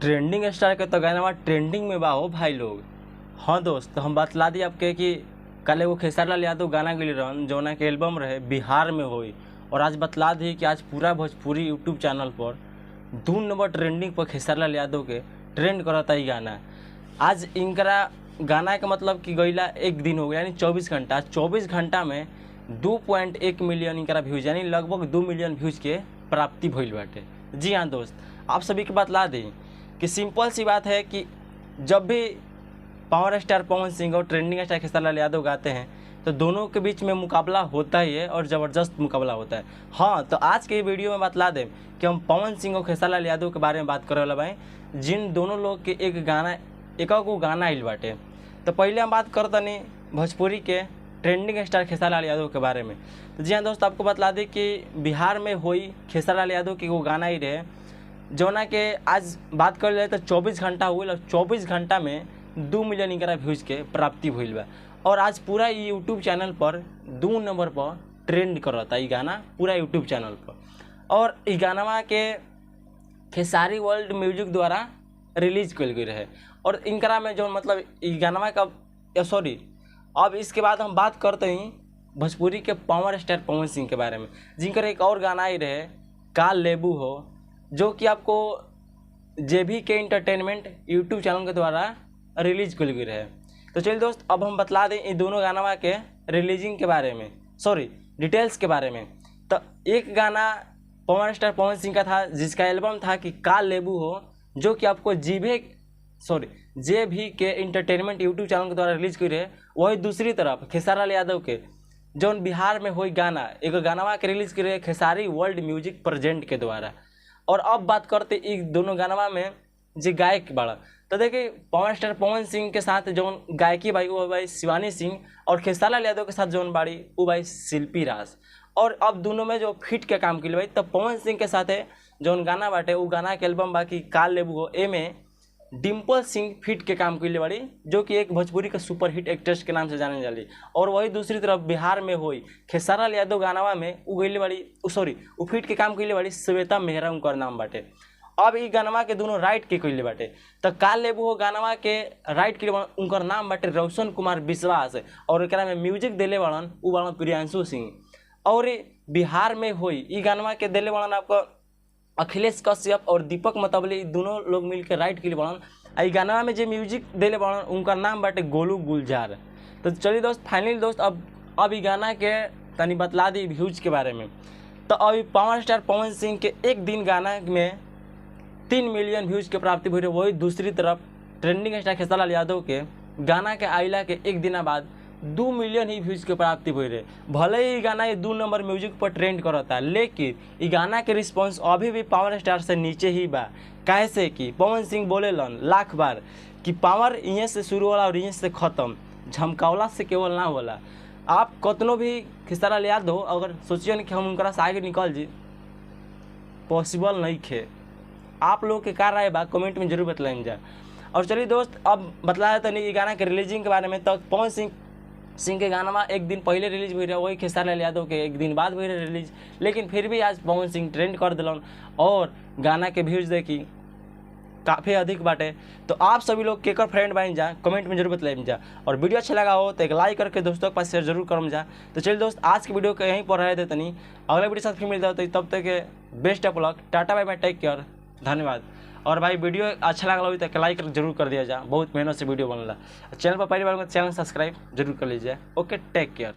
Trending star के तो गाना ट्रेंडिंग में बा हो भाई लोग। हाँ दोस्त, हम बतला दी आपके कि कल एगो खेसारी लाल यादव गाना गई रहन जौना के एल्बम रहे बिहार में होई, और आज बतला दी कि आज पूरा भोजपुरी यूट्यूब चैनल पर 2 नंबर ट्रेंडिंग पर खेसारी लाल यादव के ट्रेंड करता ही गाना। आज इनकरा गाना के मतलब कि गईला एक दिन हो गया, यानी 24 घंटा। 24 घंटा में 2.1 मिलियन इनकरा व्यूज, यानी लगभग 2 मिलियन व्यूज के प्राप्ति भइल बाटे। जी हाँ दोस्त, आप सभी के बतला दी कि सिंपल सी बात है कि जब भी पावर स्टार पवन सिंह और ट्रेंडिंग स्टार खेसारी लाल यादव गाते हैं तो दोनों के बीच में मुकाबला होता ही है, और ज़बरदस्त मुकाबला होता है। हाँ, तो आज के वीडियो में बतला दें कि हम पवन सिंह और खेसारी लाल यादव के बारे में बात करे वाला बाएँ, जिन दोनों लोग के एक गाना एक गो गाना आइल बाटे। तो पहले हम बात करतनी भोजपुरी के ट्रेंडिंग स्टार खेसारी लाल यादव के बारे में। तो जी हाँ दोस्त, आपको बतला दें कि बिहार में हुई खेसारी लाल यादव के वो गाना ही रहे जौना के आज बात कर जाए तो 24 घंटा हुई और 24 घंटा में 2 मिलियन इनकरा व्यूज के प्राप्ति भइल बा, और आज पूरा यूट्यूब चैनल पर 2 नंबर पर ट्रेंड करता ई गाना पूरा यूट्यूब चैनल पर। और ई गाना के खेसारी वर्ल्ड म्यूजिक द्वारा रिलीज कल गई रहे, और इनकरा में जो मतलब ई गाना का सॉरी, अब इसके बाद हम बात करते हैं भोजपुरी के पावर स्टार पवन सिंह के बारे में, जिनकर एक और गाना ही रहे का लेबू हो, जो कि आपको जेबी के इंटरटेनमेंट यूट्यूब चैनल के द्वारा रिलीज कल गई रहे। तो चलिए दोस्त, अब हम बतला दें इन दोनों गाना के रिलीजिंग के बारे में, सॉरी डिटेल्स के बारे में। तो एक गाना पावर स्टार पवन सिंह का था जिसका एल्बम था कि का लेबू हो, जो कि आपको जे भी के इंटरटेनमेंट यूट्यूब चैनल के द्वारा रिलीज की रहे। वही दूसरी तरफ खेसारी लाल यादव के जौन बिहार में हुई गाना एक गाना के रिलीज की रहे खेसारी वर्ल्ड म्यूजिक प्रेजेंट के द्वारा। और अब बात करते एक दोनों गाना में जो गायक बड़ा, तो देखिए पावर स्टार पवन सिंह के साथ जौन गायकी भाई वो भाई शिवानी सिंह, और खेसारी लाल यादव के साथ जौन बाड़ी वो भाई शिल्पी राज। और अब दोनों में जो फिट के काम के भाई, तो पवन सिंह के साथ जौन गाना बाटे वो गाना के एल्बम बाकी काल लेबू हो, ए में डिम्पल सिंह फिट के काम कैले बाड़ी, जो कि एक भोजपुरी के सुपरहिट एक्ट्रेस के नाम से जाने जाली। और वही दूसरी तरफ बिहार में हुई खेसारी लाल यादव गानावा में उ गईले बाड़ी, सॉरी उ फिट के काम कैले बाड़ी श्वेता मेहरा उनकर नाम बाटे। अब ई गानवा के दोनों राइट के कैले बाटे, तो काल लेबू हो गानवा के राइट के उनकर नाम बाटे रोशन कुमार विश्वास, और एकरा में म्यूजिक दिले बाड़न उ बाड़न प्रियांशु सिंह। और बिहार में हुई ई गानवा के दिले बाड़न आपको अखिलेश कश्यप और दीपक मतबली, दोनों लोग मिलकर राइट के लिए बाड़न। आई गाना में जो म्यूजिक दिले बाड़न उनका नाम बाटे गोलू गुलजार। तो चलिए दोस्त, फाइनली दोस्त अब ई गाना के तनी बतला दी व्यूज के बारे में। तो अभी पावर स्टार पवन सिंह के एक दिन गाना में 3 मिलियन व्यूज के प्राप्ति हुई। वही दूसरी तरफ ट्रेंडिंग स्टार खेसारी लाल यादव के गाना के आइला के एक दिन बाद 2 मिलियन ही व्यूज के प्राप्ति हुई रहे। भले ही गाना ये 2 नंबर म्यूजिक पर ट्रेंड करता, लेकिन ये गाना के रिस्पॉन्स अभी भी पावर स्टार से नीचे ही बा। कैसे कि पवन सिंह बोले लन लाख बार कि पावर इहें से शुरू होला और इहें से ख़त्म, झमकावला से केवल ना होला। आप कतनो भी खेसारी लाल यादव अगर सोचिए कि हम उनका से आगे निकल जी, पॉसिबल नहीं खे। आप लोग के का राय बा कमेंट में जरूर बतलाएं जा। और चलिए दोस्त, अब बतलाया तो नहीं गाना के रिलीजिंग के बारे में। तो पवन सिंह के गाना एक दिन पहले रिलीज हुई रहे, वही खेसारी लाल यादव के एक दिन बाद हुई रहे रिलीज, लेकिन फिर भी आज पवन सिंह ट्रेंड कर दिलन और गाना के व्यूज देखी काफ़ी अधिक बाटे। तो आप सभी लोग केकर फ्रेंड बन जा कमेंट में जरूर बतलाइम जा, और वीडियो अच्छा लगा हो तो एक लाइक करके दोस्तों के पास शेयर जरूर करम जा। तो चलिए दोस्त, आज की वीडियो के यहीं पर रह देते नहीं, अगले वीडियो साथ फिर मिलता हो, तब तक best of luck, tata bye bye, take care, धन्यवाद। और भाई वीडियो अच्छा लगा हो तो लाइक जरूर कर दिया जा, बहुत मेहनत से वीडियो बनला। चैनल पर पहली बार चैनल सब्सक्राइब जरूर कर लीजिए। Okay, take care.